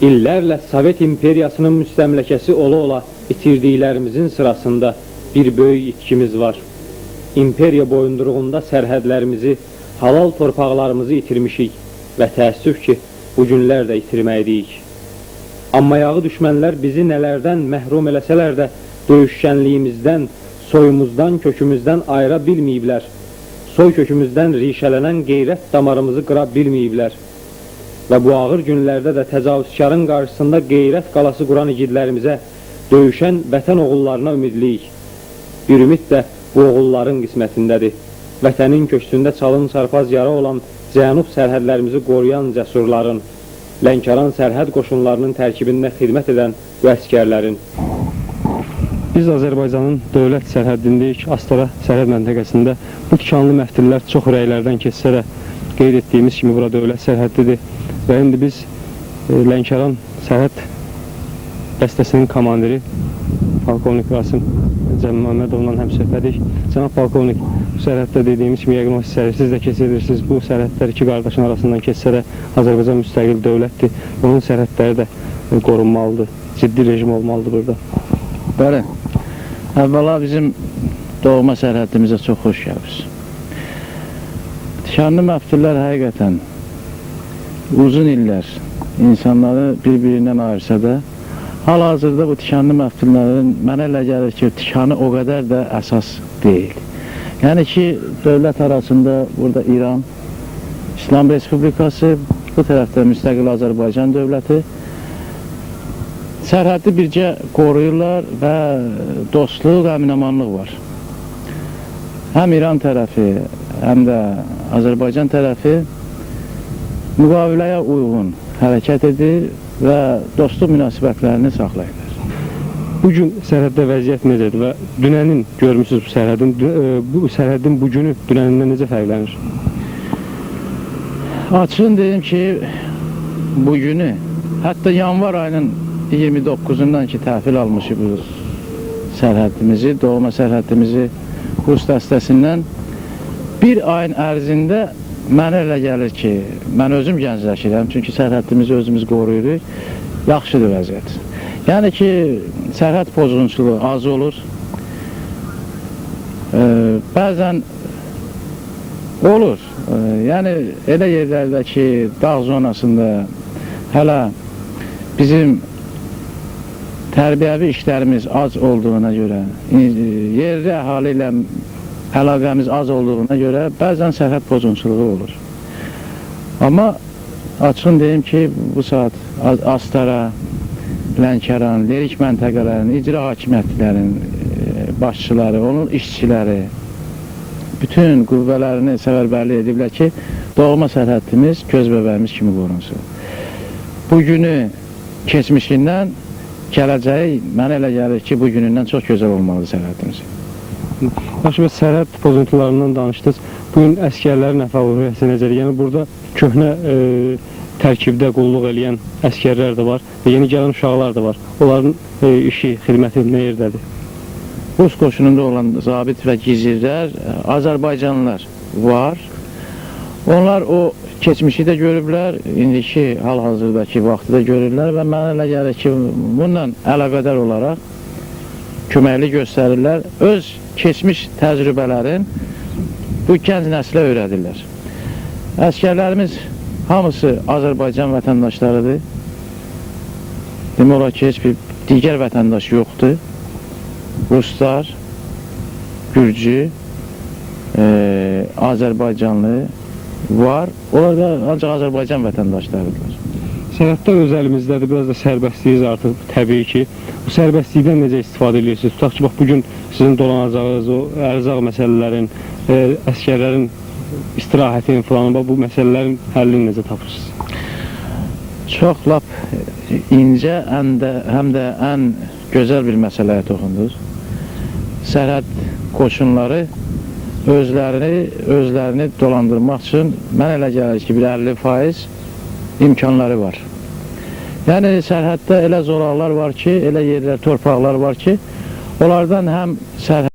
İllərlə Sovet imperiyasının müstəmləkəsi ola-ola itirdiklərimizin sırasında bir böyük itkimiz var. İmperiya boyunduruğunda sərhədlərimizi, halal torpaqlarımızı itirmişik və təəssüf ki, bu günlər də itirməkdəyik. Amma yağı düşmənlər bizi nələrdən məhrum eləsələr də döyüşkənliyimizdən, soyumuzdan, kökümüzdən ayıra bilməyiblər. Soy kökümüzdən rişələnən qeyrət damarımızı qıra bilməyiblər. Və bu ağır günlərdə də təcavüzkarın qarşısında qeyrət qalası quran igidlərimizə, döyüşən vətən oğullarına ümidliyik. Bir ümid də bu oğulların qismətindədir. Vətənin köksündə çalın çarpaz yara olan cənub sərhədlərimizi qoruyan cəsurların, Lənkəran sərhəd qoşunlarının tərkibində xidmət edən bu əskərlərin. Biz Azərbaycanın dövlət sərhəddindəyik, Astara sərhəd məntəqəsində. Bu tikanlı məftillər çox ürəklərdən keçsə də qeyd etdiyimiz kimi bura dövlət sərhəddidir. Və indi biz Lənkəran sərhəd dəstəsinin komandiri polkovnik Rasim Cəmməmədovla həmsöhbətik. Cənab polkovnik, bu sərhəddə dediyimiz kimi yəqin o hissələri siz də keçirirsiniz. Bu sərhədlər iki qardaşın arasından keçsə də Azərbaycan müstəqil dövlətdir. Onun sərhədləri də qorunmalıdır. Ciddi rejim olmalıdır burada. Bəli. Əvvəla bizim doğma sərhəddimizə çox xoş gəlibsiniz. Tikanlı məftillər həqiqətən uzun illər insanları bir-birindən ayırsa da, hal-hazırda bu tikanlı məftillərin mənə elə gəlir ki, tikanı o qədər də əsas deyil. Yəni ki, dövlət arasında burada İran, İslam Respublikası, bu tərəfdə müstəqil Azərbaycan dövləti sərhəddi bircə qoruyurlar və dostluq, əminamanlıq var. Həm İran tərəfi, həm də Azərbaycan tərəfi müqaviləyə uyğun hərəkət edir və dostluq münasibətlərini saxlayırlar. Bugün sərhəddə vəziyyət necədir və dünənin görmüsünüz bu sərhədin, bu sərhədin bugünü dünənindən necə fərqlənir? Açığın deyim ki, bugünü, hətta yanvar ayının 29-undan ki təhvil almışıq bu sərhəddimizi, doğma sərhəddimizi Rus dəstəsindən bir ayın ərzində mənə elə gəlir ki, mən özüm gəncləşirəm, çünki sərhəddimizi özümüz qoruyuruq, yaxşıdır vəziyyət. Yəni ki, sərhəd pozğunçuluğu az olur, bəzən olur, yəni elə yerlərdə ki, dağ zonasında hələ bizim tərbiyəvi işlərimiz az olduğuna görə, yerli əhali ilə əlaqəmiz az olduğuna görə bəzən sərhəd pozğunçuluğu olur. Amma açığın deyim ki, bu saat Astara, Lənkəran, Lerik məntəqələrinin, icra hakimiyyətlərinin başçıları, onun işçiləri bütün qüvvələrini səfərbərlik ediblər ki, doğma sərhəddimiz göz bəbəyimiz kimi qorunsun. Bugünü keçmişindən gələcəyi mənə elə gəlir ki, bugünündən çox gözəl olmalıdır sərhəddimiz. Yaxşı, bəs sərhəd pozuntularından danışdınız. Bugün əskərlərin əhval-ruhiyyəsi necədir? Yəni burada köhnə tərkibdə qulluq eləyən əskərlər də var və yeni gələn uşaqlar da var. Onların işi, xidməti nə yerdədir? Rus qoşununda olan zabit və gizirlər, Azərbaycanlılar var. Onlar o keçmişi də görüblər, indiki hal-hazırdakı vaxtı da görürlər və mənə elə gəlir ki, bununla əlaqədar olaraq köməklik göstərirlər. Öz keçmiş təcrübələrin bu gənc nəslə öyrədirlər. Əskərlərimiz hamısı Azərbaycan vətəndaşlarıdır. Demək olar ki, heç bir digər vətəndaş yoxdur. Ruslar, Gürcü, Azərbaycanlı var. Onlar da ancaq Azərbaycan vətəndaşlarıdırlar. Sərhədlər öz əlimizdədir, biraz da sərbəstliyiz artıq təbii ki. Bu sərbəstlikdən necə istifadə edirsiniz? Tutaq ki, bax, bugün sizin dolanacağınız o ərzaq məsələlərin, əskərlərin istirahətin filan, bu məsələlərin həllini necə tapırsınız? Çox lap incə, həm də ən gözəl bir məsələyə toxundunuz. Sərhəd qoşunları özlərini dolandırmaq üçün mənə elə gəlir ki, bir 50% imkanları var. Yəni sərhəddə elə zolaqlar var ki, elə yerlər, torpaqlar var ki, onlardan həm sərhəd